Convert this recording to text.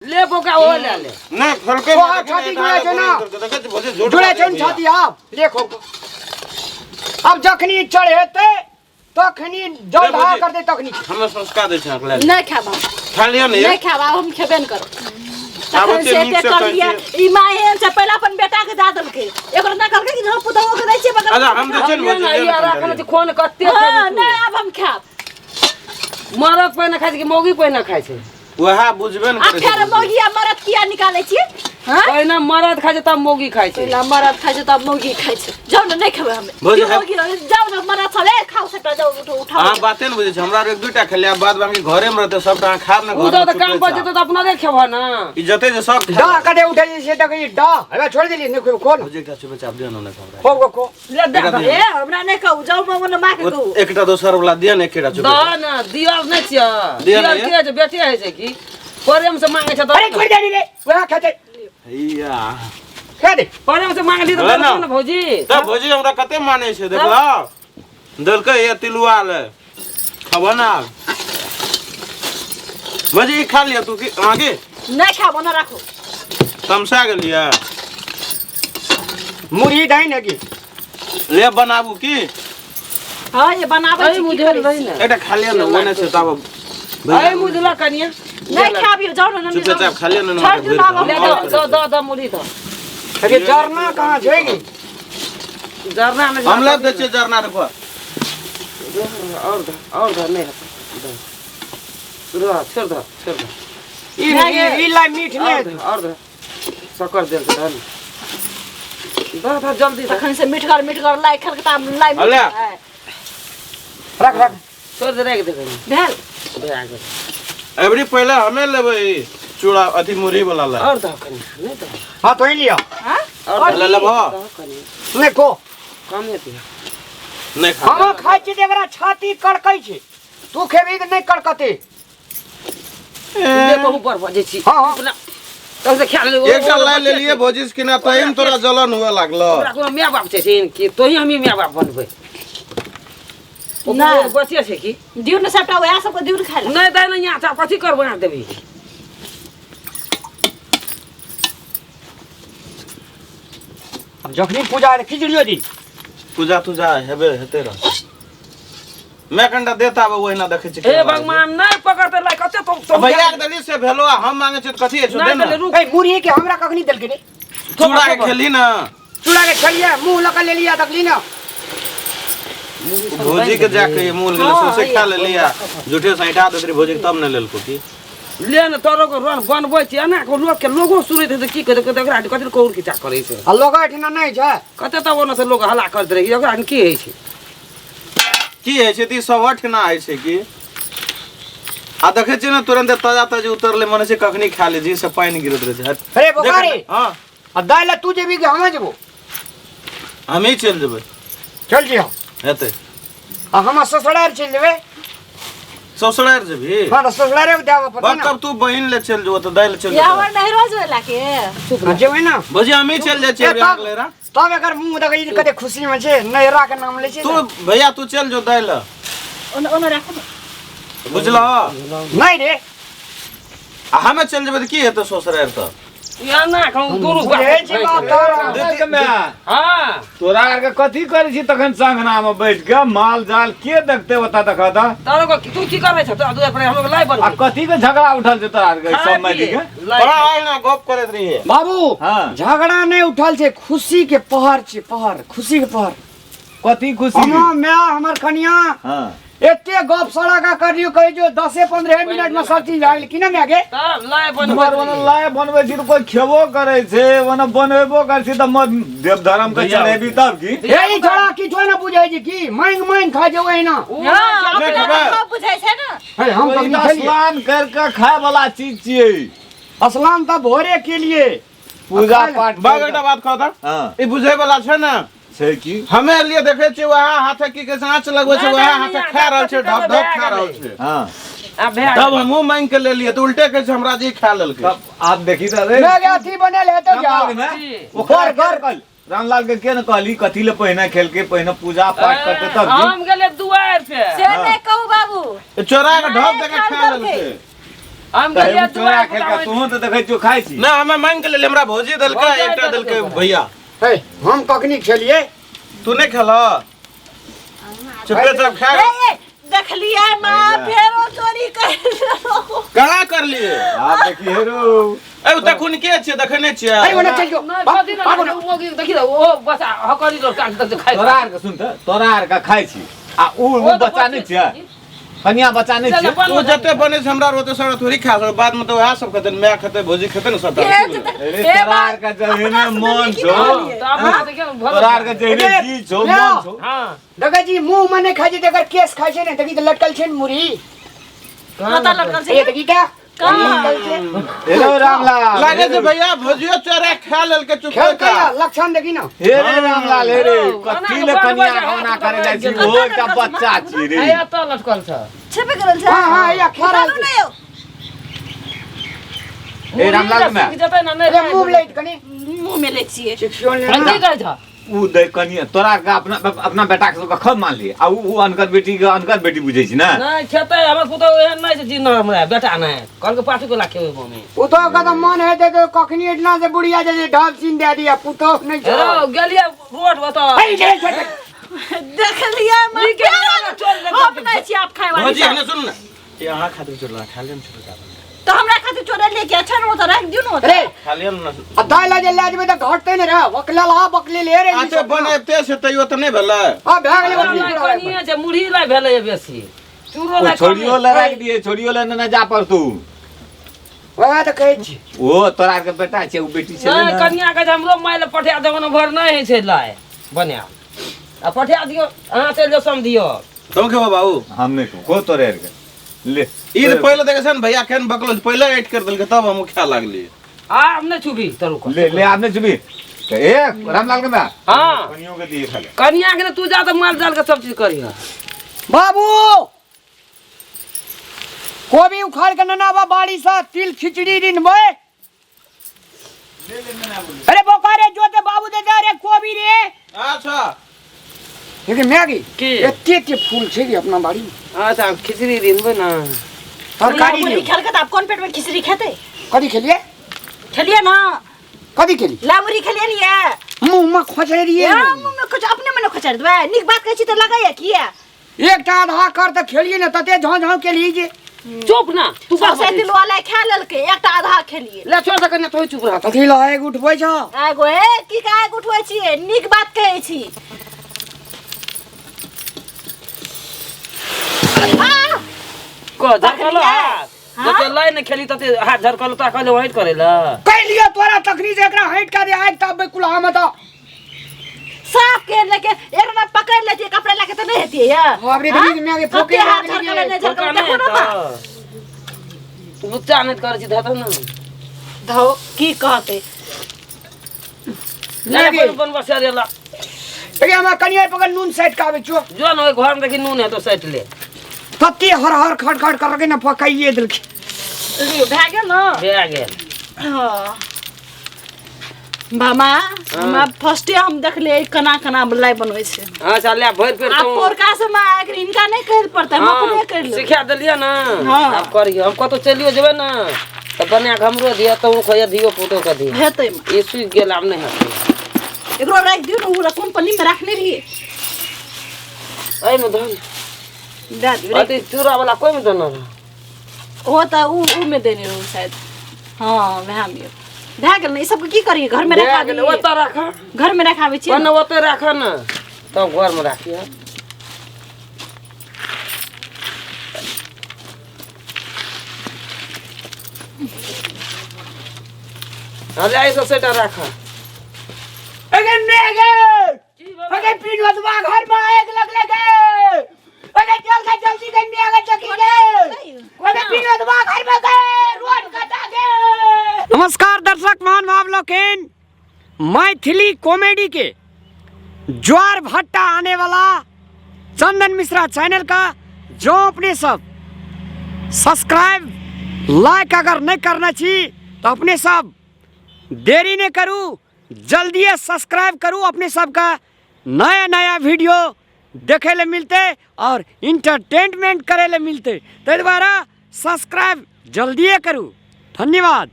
ले बोका ओ ले ले नहीं फलके ओ, छाती जुड़े छै ना। जुड़े छै ने छाती आब ले खो अब जखनी चढ़ेते तखनी जल ले ढा भौजी। कर दे तखनी हमे संस्कार दै छै अहाँ नहीं खाब हम। खा लिअ ने नहीं खाब आब हम खेबे न करब आब तखन ओते से नीक एते से कर कहै लिया छियै। ई माय एहन छै पहिले अपन बेटा के दए देलकै एकरो ना कहलकै कि हम पुतहु के दै छियै बगल अच्छा हम दै छियै ने ले ना भौजी, ले यार ने अखन छै खोन कते हां खेबही तू? नहीं आब हम खाब मरद पहिने खाइ छै कि मौगी पहिने खाइ छै वएह बुझबे ने आ करै फेर छै मौगी आ मरद किया निकालै छियै हँ पहिने मरद खाइ छै तब मौगी खाइ छै पहिला मरद खाइ छै तब मौगी खाइ छै जाउ ने नहि खेबै हमे भौजी, की मौगी रहै, जाउ ने मरद सब ए खाउ सबटा जाउ उठो उठाओ अहाँ बाते ने बुझै छी हमरा एक दूटा खेलियै बाद बाकी घरे मे रहतै सबटा अहाँ खाब ने ओ घर तऽ काम पर जेतौ तऽ अपना रे खेबह ना ई जते जे सब डा कदे उठे छै देखै डा हेबे छोड़ देली नहीं खोल भौजी एकटा चुपचाप दियौ ने हमरा खूब खो ले दे एकरा दे ए हमरा नहि कहू जाउ मम्मी माँ के कहू एकटा दोसर वाला दिअ ने एकेटा चुपे दह ना दियर नहि छियै दियर दियर नहि के छै बेटे होइ छै की प्रेम से मांगे छै अरे तऽ छोड़ दे रे वएह खेते हैया खा दे प्रेम से मांगली तऽ ले ना। देलकौ ने भौजी तब भौजी हमरा कते मानै छै देखलौ देलकै ये तिलुआ ले खबो ना आब। भौजी ई खा लिअ तू की अहाँ की नहि खाब ओना राखू तमसा गेलियै मुरही दही ने की ले बनाबू की हँ ये बनाबै अरे छी की मुझे करै रही छी? ने एकटा खा लिअ ने ओने छै तब अरे मुझला कनिया नहि खाबियौ जाउ ने नन्दी चुपचाप खा लिअ ने छोड़ दियौ ना आब हम ले दऽ दऽ दऽ दऽ मुरही दऽ अरे जरना कहाँ छै की जरना नहि हम लाबि दै छियै जरना देखो और दऽ और दऽ नहि हेतौ दऽ रह छोड़ दऽ छोड़ दऽ ई ई ई ला मीठ और ने दऽ और दऽ शक्कर देल दऽ ने दऽ दऽ जल्दी दऽ तखन से मिठगर मिठगर लाइ खेलकै तऽ आब लाइ मीठ अले। है। रख रख छोड़ दे राखि दे कनी भेल भए गेल एबरी पहिले हमे लेबै ई चूड़ा अथी मुरही वाला ला और दऽ कनी नहि दऽ हाँ तो ही लिया हाँ और ले लेबहो दऽ कनी नहीं को कमे दिअ नहि खा हम खाइ छी तऽ एकरा छाती कड़कै छै तू खेबही तऽ नहि कड़कते ले तो ऊपर बजै छी हाँ, हाँ। अपना तब से खा ले एकटा लाइ लेलियै भौजी से किना तहिमे तोरा जलन हुए लागलो ओकरा कोनो माय बाप छथिन कि तोही हमी माय बाप बनबै ओ नहि। बचिए छै की दियौ ने सबटा वएह सबके दियौ ने खाइ लए नहि दै ने यहाँ से कथी करबै यहाँ देबही अब जखनी पूजा हेतै खिचड़ियो दी पूजा तूजा हेबे हेते रह मैं कनिटा देता आब ओहिना देखै छी हे भगवान नहि पकड़ते लाई कते तो तो भैया के देली से भेलो आ हम मांगे छी तऽ कथी अछि दे नहि ने देले रुक ए मुरही के हमरा कखनी देलकै रे चूड़ा के खेली ना चूड़ा के खेलिए मुंह लऽ के लेलिए देखली ना भौजी के जाके ये मूल गेलै सौंसे खा लेली आ झूठे से ऐठा देत रही भौजी के तब ने लेलको की ले ने तोरो के रोन बनबै छी एना के लोक के लोगो सुनैत हेतै की कहतै कहतै एकरा कथी कौर खिचा करै छै आ लोग एहिठिना नहि छै कते तब ओना से लोग हल्ला करैत रहै एकरा की होइ छै की होइ छै तऽ ई सब अठना होइ छै की आ देखै छियै ने तुरंते ताजा ताजी उतरले मन छै कखनी खा ले जी से पानि गिरैत रहै छै हट। अरे बोकारे देख हँ आ दाइ लए तू जेबी कि हमे जेबो हमही चलि जेबै चल जी हम हेतै आ हम ससुरार चलि जेबै ससुरारि जेबही हँ तऽ ससुरारे देबऽ पड़तै बस ने तब तू बहिन ले चलि जो तऽ दाइ ले चलि ये जो हमर नहीं रोज होला के हँ, जेबै ने भौजी हमही चलि जाइ छियै ए, अभी तब लेरा तब एकर मुँह देखै छी कते खुशी में छै नैहरा के नाम लै छै तू भैया तू चलि जो दाइ ले ओने ओने राखू ने बुझलह नहि रे आ हमे चलि जेबै तऽ की हेतै ससुरारि तऽ या ना कहूँ दुनू बुझै छी बात तोरा। हाँ तोरा आरके कथी करै छी तखन संघना में बैठ के माल जाल के देखते ओतऽ देखऽ तऽ तोरो को तू की करै छ तोरा दुआर पर हम लोग लाई आ बनबै कथी के झगड़ा उठल छै तोरा आरके सब माइली के बड़ा आयल ना गप करैत रहियै बाबू हाँ। झगड़ा नहि उठल छै खुशी के पहर छै पहर खुशी के पहर कथी खुशी हमर माय हमर कनिया हाँ एते गप सड़ाका करलियो कहै जो 10-15 मिनट में सब चीज भए गेल की ना माय गे तब लाई तुम्हार बनबै ओने लाय बनबै छी तऽ कोइ खेबो करै छै ओने बनबेबो करै छी तऽ देव धर्म के चढ़ेबी तब की हे ई छोड़ा किछो ना बुझै छै की मांग मांग खाइ छै ओहिना हां नहि अपना खेबै। तऽ सब बुझै छै ने हे हम ई कखनी तऽ खेलियै स्नान कर के खाय वाला चीज छियै असलान तऽ भोरे के लिए पूजा पाठ बाग एकटा बात कहता हाँ ई बुझै वाला छै ने छै की हमे लिए देखै छियै वएह हाथे की कहै छै आँच लगबै छै वएह हाथे खा रहल छै ढप ढप खा रहल छै हाँ आ भए तब हमहूँ मांगि के लेलियै तऽ उल्टे कहै छै हमरा जी खा लेलकै तब आप देखी तऽ रे मैं अथी बनल हेतौ जा रामलाल के ने ओकरा घर- घर- कहल रामलाल के के ने कहली कथी ले पहिने खेलके पहिने पूजा पाठ करते तब की हम गेले दुआर पे से नहि कहू बाबू चोरा के ढप दे के माय खा खा लेलकै। लेलकै हम तऽ गेलियै हम चोरा दुआर खेलका तोहूँ तऽ देखै छियौ खाइ छी ना हमे मांग के लेले हमरा भौजी देलकै भौजाइ एकटा देलकै देलकै ओकरा। भैया हे हम कखनी खेलिए तू नहीं खेला चुपे चाप खा ए, ए, देखलियै माँ फेरो चोरी कर लेलहुँ। कहाँ कर लिए आब देखी हेरो ए ओ तखुन के छियै देखै नहि छियै अरे ओने चल जो नहि कथी भागो ने ना। ओ देखी ने, ओ बस हकरी लोक काट तक खाइ तोरा आरके सुन तऽ तोरा आरके खाइ छी आ उ उ बच्चा नहि छियै कनिया बच्चा नहि छियै ओ जते बने छै हमरा ओते सारा थोड़ी खा सकै बाद में तऽ वएह सब खेतै माय खेतै भौजी खेतै ने सबटा अरे हे तोरा माँ, आरके जहने अपना से मन तऽ छौ नीक तऽ अपना देखियौ ने, भऽ तोरा आरके जहने अरे, जी छौ ना। मन छौ हँ देखै छी मुंह में नहीं खाइ छै तऽ एकर केस खाइ छै ने देखी तऽ लटकल छै ने मुरी कतऽ लटकल छै ए देखी तऽ लटकल छै हेलो रामलाल लागे छै भैया भौजियो चोरा खा लेलकै चुपे खेलकै या लक्षण देखी ना हे रे रामलाल हे रे कथी ले ओना कनिया के गौना करे जाइ छी कतऽ ओहो एकटा बच्चा छी रे हे एतऽ लटकल छ छेबे करल छै हाँ, हाँ, या खा रहल उतारू छै। ने यौ। हे रामलाल मुरही मे जेतै ने नहि अरे मुंह लैत कनी मुँह में लै छियै शिक्षो ने की कहै छ उ दै कनिया तोरा के अपना अपना बेटा के सबके खब मान लिए आ उ उ अनकर बेटी के अनकर बेटी बुझै छी ने नहि खेतै हमर पुतहु एहन नहि छै जी नहि हमरा बेटा नहि कहलकै पाछू कोला खेबै मम्मी ओ तो कदम मन हेतै तऽ कखनी एतना से बुढ़िया जे ढाल सीन दे दिया पुतोह नहीं छौ हेलो गेलियै रोड ओतऽ हे, हे, हे, हे। देखलियै माँ नीके फेरो चोर लेलकै। हम नहि छी आप खाय वाली भौजी सब। हने सुन ने ये अहाँ खातिर चोरा खा लेम छोटा तऽ हमरा खातिर चोरा लेके अच्छा ने ओतऽ राखि दियौ ने ओतऽ अरे खा लेम ने आ दाइ लए जे लए जेबै तऽ घटतै ने रे बकलेल हा बकलेल हे रे अच्छा बनेते से तैयो तऽ नहि भेलै आ भए गेलै बकली नहि, चोरा कनिये छै मुरही लै भेलै बेसी चूरो ओ लै छोड़ियो ले राखि दिए छोड़ियो ले ने जा पड़तू वएह तऽ कहै छी ओ तोरा के बेटा छै उ बेटी छै नहि ने कनिया के जे हमरो माय लए पठा देबो ने भर नहि होइ छै लाय बनायल आ पठा दियौ अहाँ चलि जाउ समधियो तुम खेबो बाबू हम नहि कहू को तोरे आरके ले ई तऽ पहिले देखै छै ने भैया केहन बकलो छै, पहिले ऐट कर देलकै तब हम खाय लागलियै आ हम नहि छुबी तरू ले ले आब नहि छुबी तऽ ए रामलाल के बा हाँ। कनियो के दिए खाले कनिया के तू जा तऽ माल जाल के सब चीज करिह बाबू कोबी उखाड़ के ननाबा बाड़ी से तिल खिचड़ी रिनबै अरे बोकारे जोते बाबू दे दे रे कोबी रे अच्छा लेकिन मैगी की? एते एते फूल छै रे अपना बाड़ी में अच्छा खिचड़ी रिनबै ने तरकारी मुरही लियौ। खेलकै तऽ आब कोन पेट में खिचड़ी खेतै कथी खेलिए खेलियै ना कथी खेली लामुरी खेलियै ने ये मुँह में खोचै रहिए या मुँह में कुछ अपने मने खोचर देबै नीक बात कहै छी तऽ लगैया किया एकटा आधा कर तऽ खेलिए ने तते झाँ झाँ केलिए जे चुप ना तू का सौंसे तिलुआ लाइ खा लेलकै एकटा आधा खेलियै ले छोड़ दे कनिया तू चुप रह कथी लहै उठबै छौ आगो ए की काग उठबै छियै नीक बात कहै छी आ! को झरकलो हाथ हाँ? जते लै ने खेली तते हाथ झरकलो तोरा कहले वहीट करे ल कैलिए तोरा तखनी से एकरा हटि कऽ दे आगि तापबै कुल्हा में तऽ साफ के लेके एकरा पकड़ लेतियै कपड़ा लए के तऽ नहि हेतियै या बाप रे, देखी मैं आगे फोके कते हाथ लागली झरकलै रे। नहि झरकलै देखो ने बा। लुच्चा नहि करै छी धऽ ने धौ की कहतै ले लगे। अपन बनबा से ला देखिए हमरा कनिया पकड़ नून साइड के आबै छियो जो न ओहि घर में देखी नून है तो सैट ले तते हर हर खट खट कर के ने पकाइए देलखिन लियौ भए गेल ने भए गेल हाँ। मामा हमरा फर्स्टे हम देखलियै केना केना लाइ बनबै छै अच्छा ले भरि पेट आ तू पोरका से माँ हिनका नहि कहै लए पड़तै हम अपने करि लेबै सिखा देलियै ने हाँ। आब करियौ हम कतहु चलियो जेबै ने तऽ बना कऽ हमरो दिअ तहूँ खोइया धियो पुतो के दिअ हेतै माँ। ई सुखि गेल आब नहि हेतै एकरो राखि दियौ ने ओ कोन पन्नी मे राखने रहियै एहिमे धन दए दियौ अथी चूड़ा वाला कोइमे देने रहै ओ तऽ उ उ में देने रहू शायद हाँ वएह में भए गेल ने ई सबके की करियै घर में भए रखा गेलै दियै ओतऽ राख घर में रखाबै छियै ओने ओतऽ राख ने तब घरमे राखिह हाँ ले आइ सेटा राख अगे मेगे अगे पिनवतवा घर में आग लगले गे अगे चल के जल्दी के मेगे चकी गे अगे पिनवतवा घर में गए रोड कटा गे। नमस्कार दर्शक महानुभाव लोकिन, मैथिली कॉमेडी के ज्वार भट्टा आने वाला चंदन मिश्रा चैनल का जो अपने सब सब्सक्राइब लाइक अगर नहीं करना छी तो अपने सब देरी नहीं करू, जल्दी सब्सक्राइब करू। अपने सबका नया नया वीडियो देखे ले मिलते और इंटरटेनमेंट करे ले मिलते, तै द्वारा सब्सक्राइब जल्दिए करू। धन्यवाद।